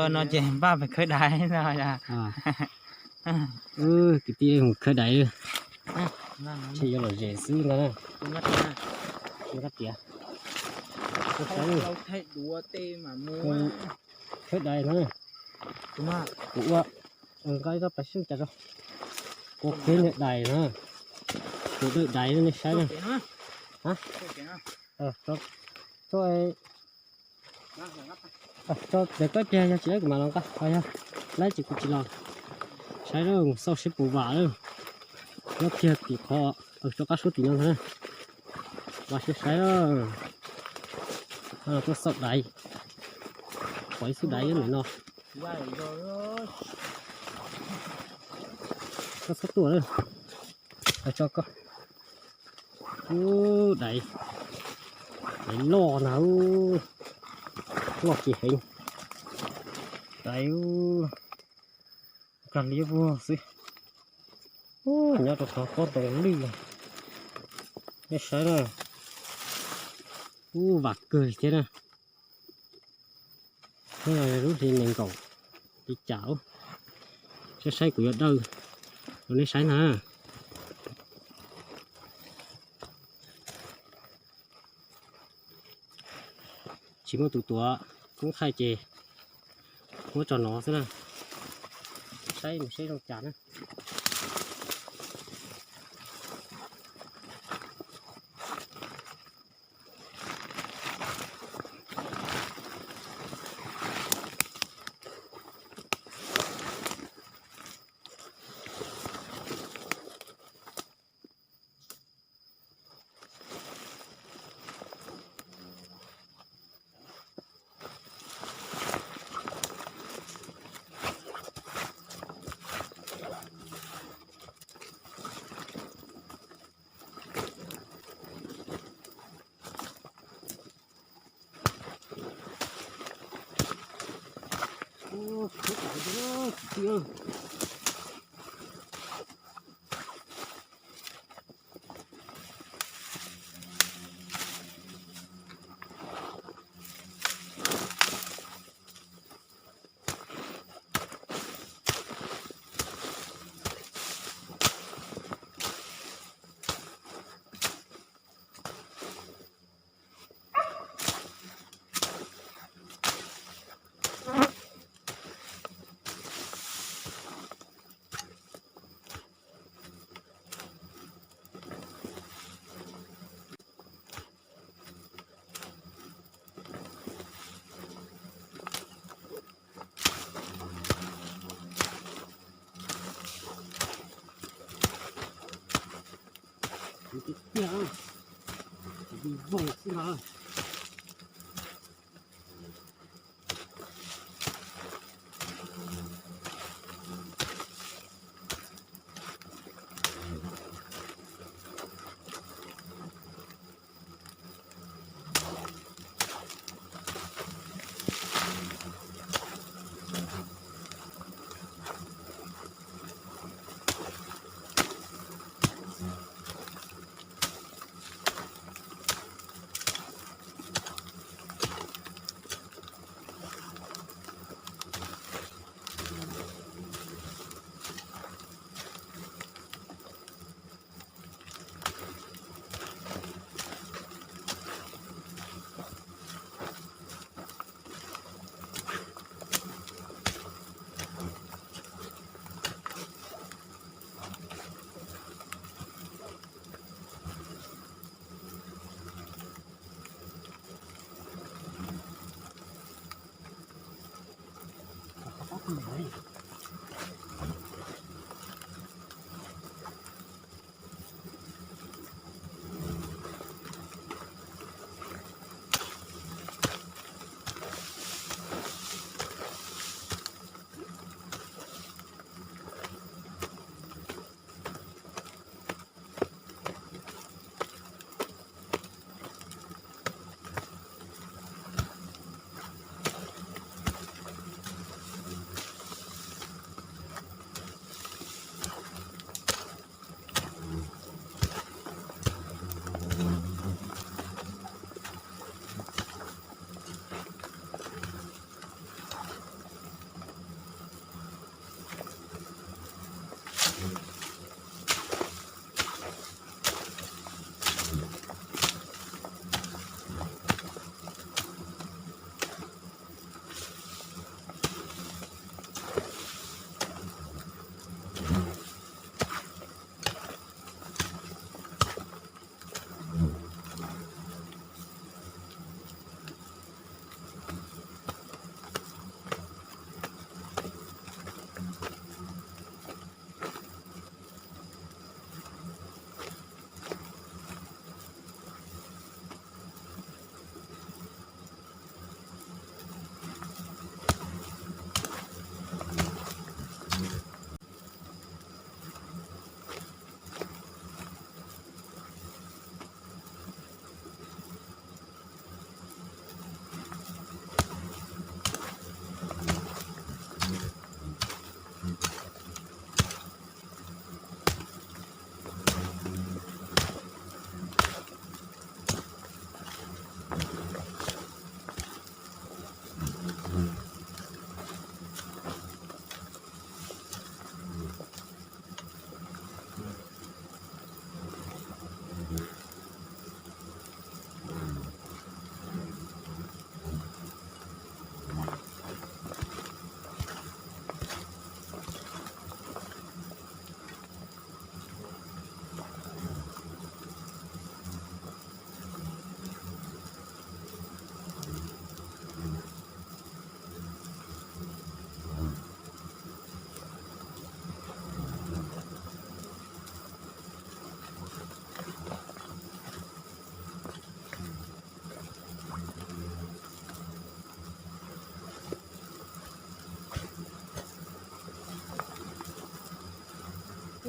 No ces npaj pem khawb dais no yog. Kwv tij mus khawb dais, ces yuav lom zem xwb ntag. Nqa tiav, khawb dais no. Kuv ua, nqa ib rab pais seb cas rau. Kuv khawb niag dais no, kuv dawj dais nej saib na. Tso, tso, tso pem koj pliag yog tsis laib kuv mam los nqa, yog laib ces kuv tsis los. Saib na, xauj seb puas vam lawm. Nyob kiag tim qhov, rov qab suab tim no ntag. Vam seb saib na. Tuaj xauj dais, pom ib xub dais nyob ntawm no. Koj txhob tuaj lawm, tso koj. Ub, dais, dais loj na, loj kawg heev. Dais, kag liab vog xwb. Nyob rau qhov pob ntoo lwj, nej saib na. Ub, vam kawg li thiab na. Lub hli nees nkaum li cas, saib saib kuv yuav dawj rau nej saib na. Tsis muaj tus tuav koob thaij ces muab tso no xwb na. Saib mus seb zoo cas na. Tiag, vau xwb na.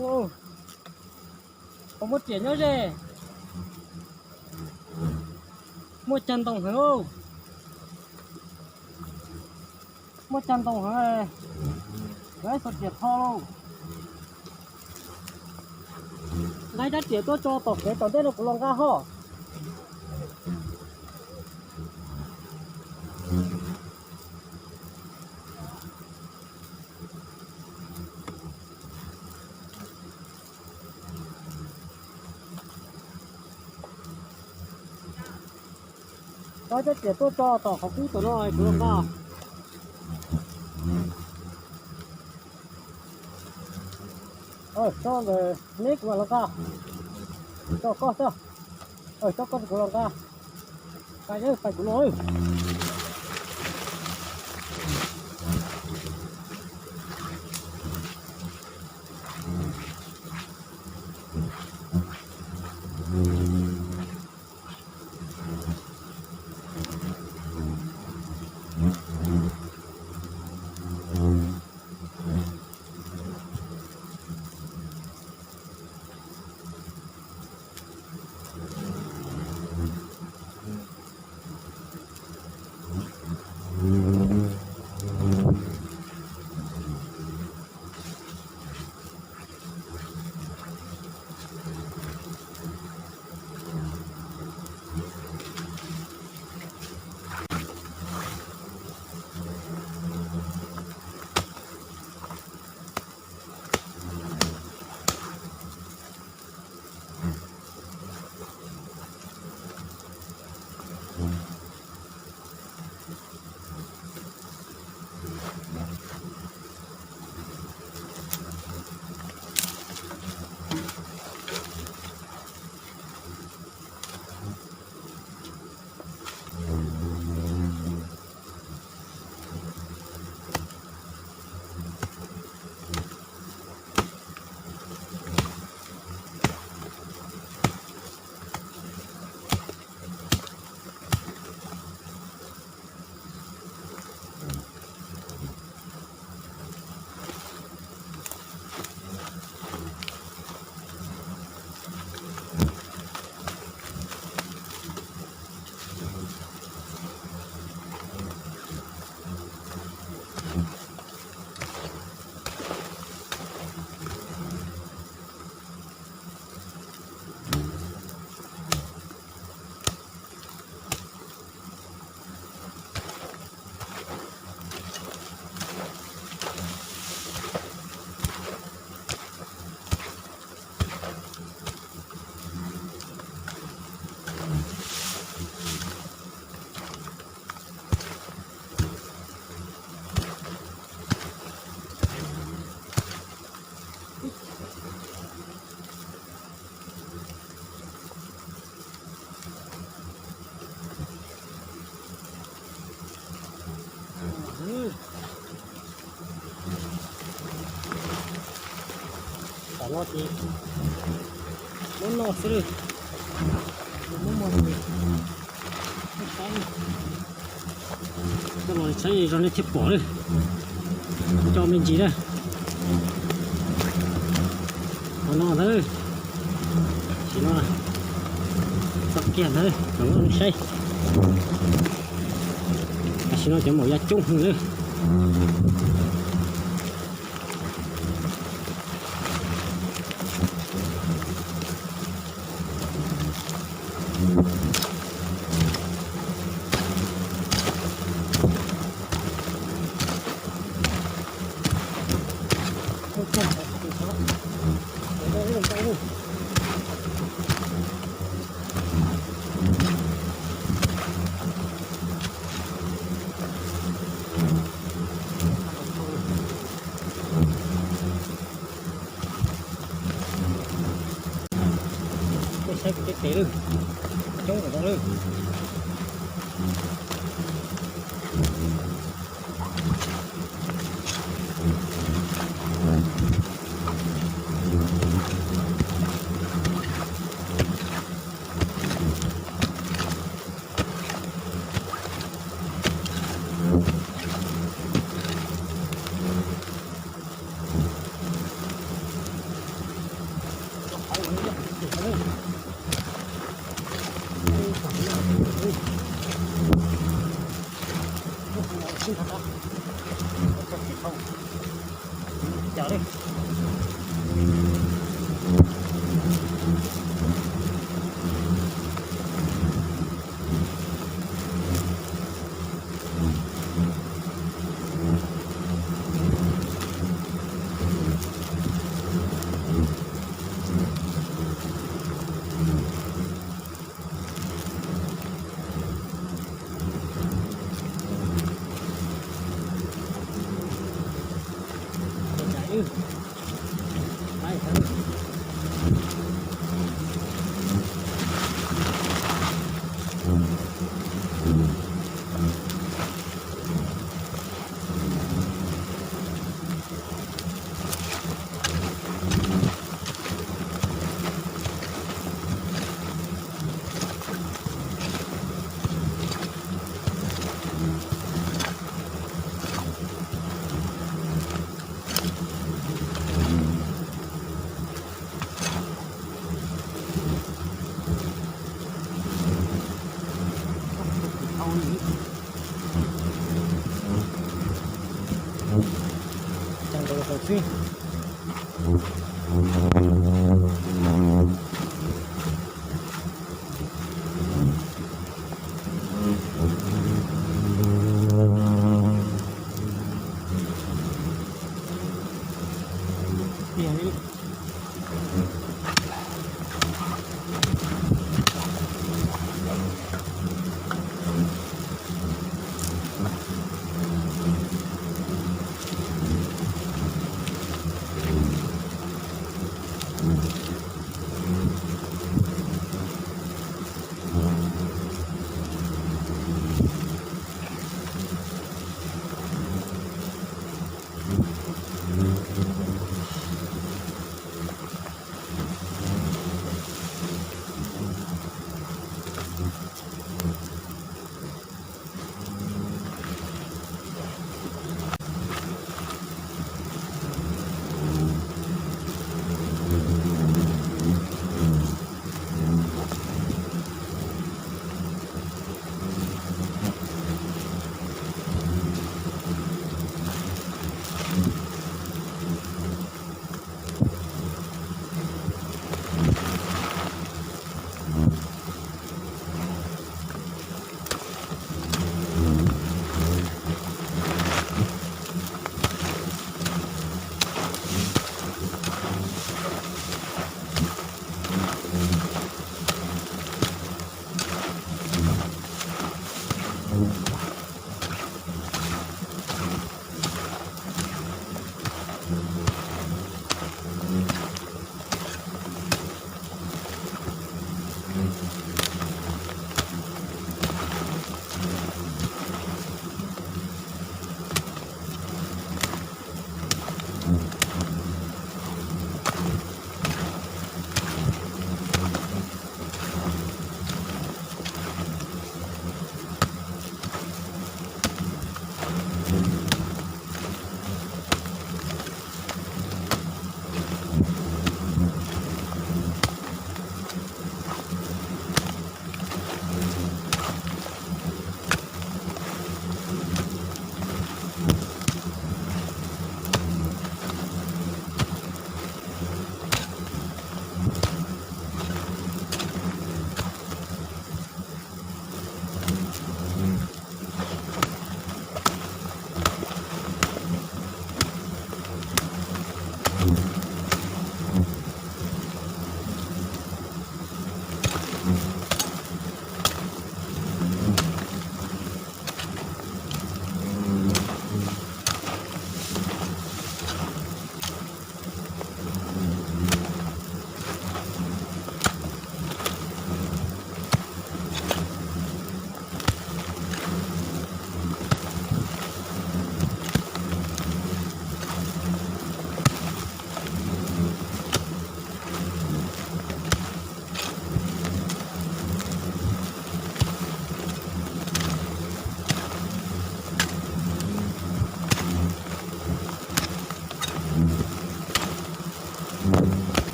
Ua, puas muaj riam nyob ze? Muaj cag ntoo heev. Muaj cag ntoo heev. Lawv xuas riam tho lauj. Nqa cov riam tuaj tso tom kev tom ntej no kuv los nqa hos. Cov cov riam tuaj tso tom qhov kub tom no kuv los nqa. Tso ntawm neb kuv mam los nqa. Tso koj xwb. Tso koj kuv los nqa. Pais, pais kuv los. Tam no ces muab noj xwb lawm. Muab mov, muab saib, coj los saib zoo nej thiaj pom lawm. Coj me ntsis na. Qhov no ntawd, sim no txog kiag ntawd los muab nej saib. Tam sim no cov maum ya coob heev lawm. Saib kuv tej tes lawm, coob kawg nkaus lawm. Thau. Cov li. Tau li. Tau li xwb.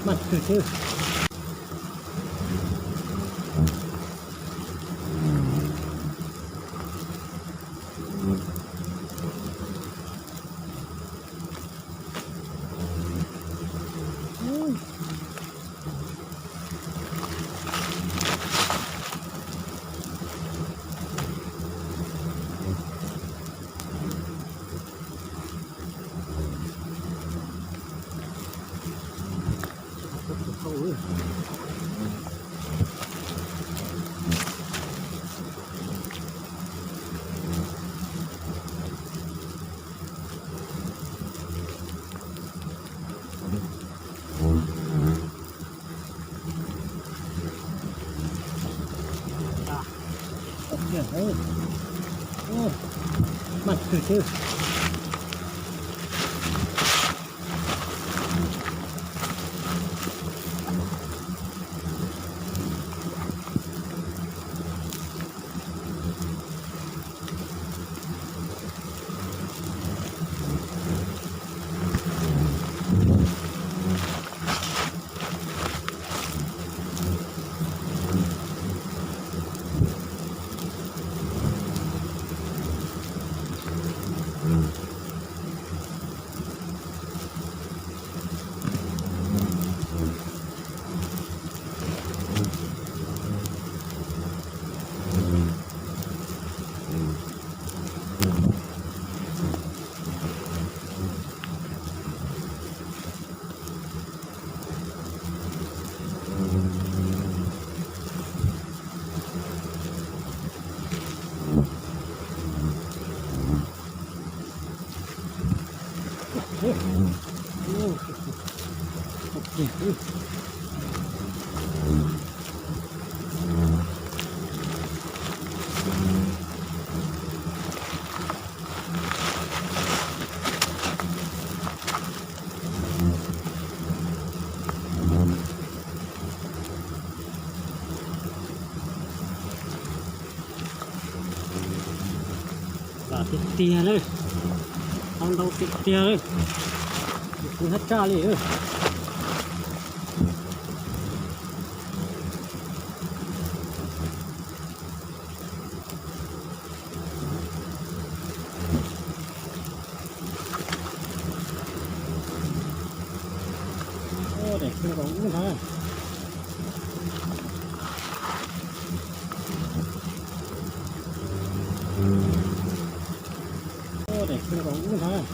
Maj twg thiab. Maj twg thiab. Vam tiag tiag lawm, tau ntau tiag tiag lawm, kuv hab tsaj li. Daim kua ub ntag. Daim kua ub ntag.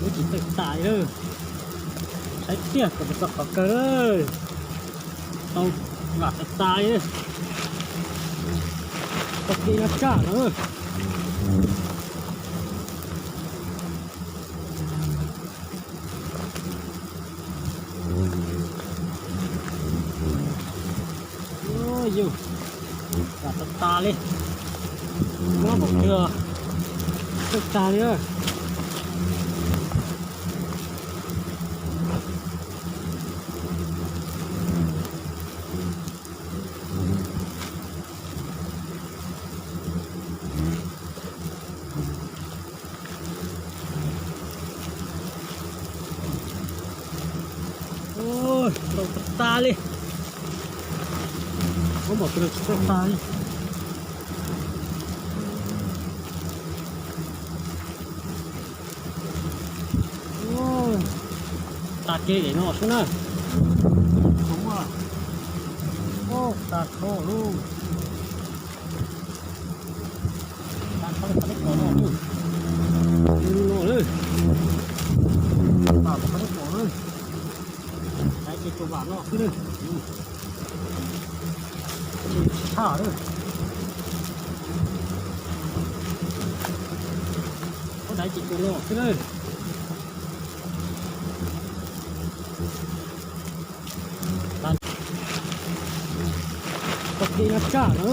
Lub tsis txawj tas li, saib tiag kom tsis txog qhov kawg. Tau vam tas tas li, tau kis no tsaj no. Yus, vam tas tas li, mob npaum twg txawj tas li. Ntau tas tas li, mob npaum twg tsis txawj tas li. Tas kiag daim no xwb na. Tas dhau lawm. Tas dhau li qhov teb pom no, li no lawm. Tas li qhov teb pom na. Daiv ces tsuas vam no xwb na. Tsis tshaj lawm. Ob daiv ces tsuas no xwb na. Tau kis no tsaj no.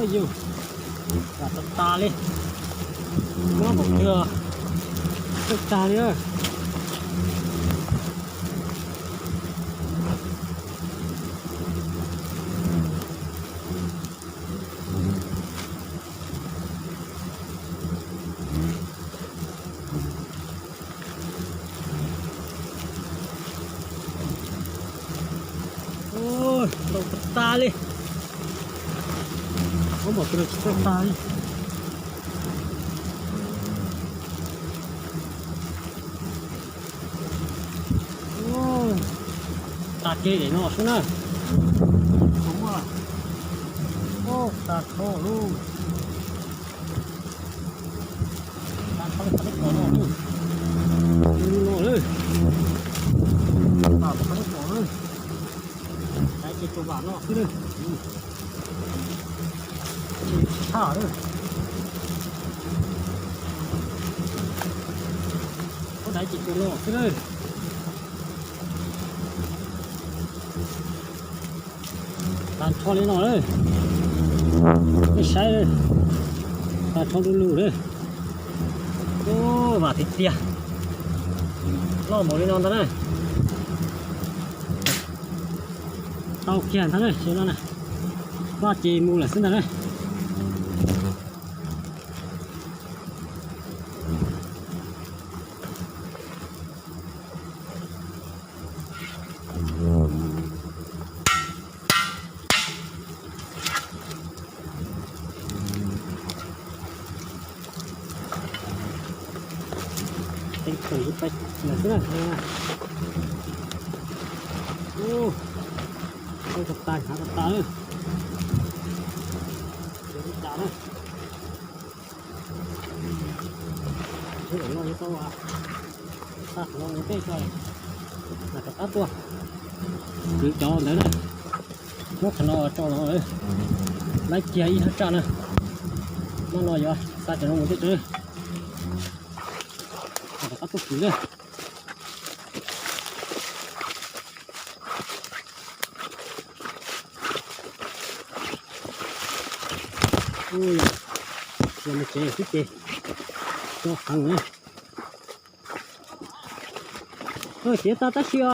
Yus, vam tas tas li, mob npaum twg txawj tas li. Ntau tas tas li, mob npaum twg tsis txawj tas li. Tas kiag daim no xwb na. Tas dhau lawm. Tas dhau li qhov teb pom no. Li no lawm. Tas li qhov teb pom na. Daiv ces Xwb lawm. Tshaj lawm. Ua daiv ces tsuas los xwb lawm. Tag nrho li no lawm. Nej saib, tag nrho du lug lawm. Ua, vam tiag tiag. Loj npaum li no ntag na. Tau kiag ntag na, no na. Vaj ces mus lawm xwb ntag na. Teeb khaws ib pab xwb na. Ua, tau tas, hav tau tas lawm. Ua li cas na. Tsis los tau, tag los mus tej tso, mam rov qab tuaj. Kwv cov ntawd na, muab qhov no tso los, laib kiag ib hab tsaj na. Hmo no yuav xa cov no mus tej tso, mam rov qab tuaj kwv na. Ua, yog mus tsev xwb ces tso heev na. Tiav tag tab sis os.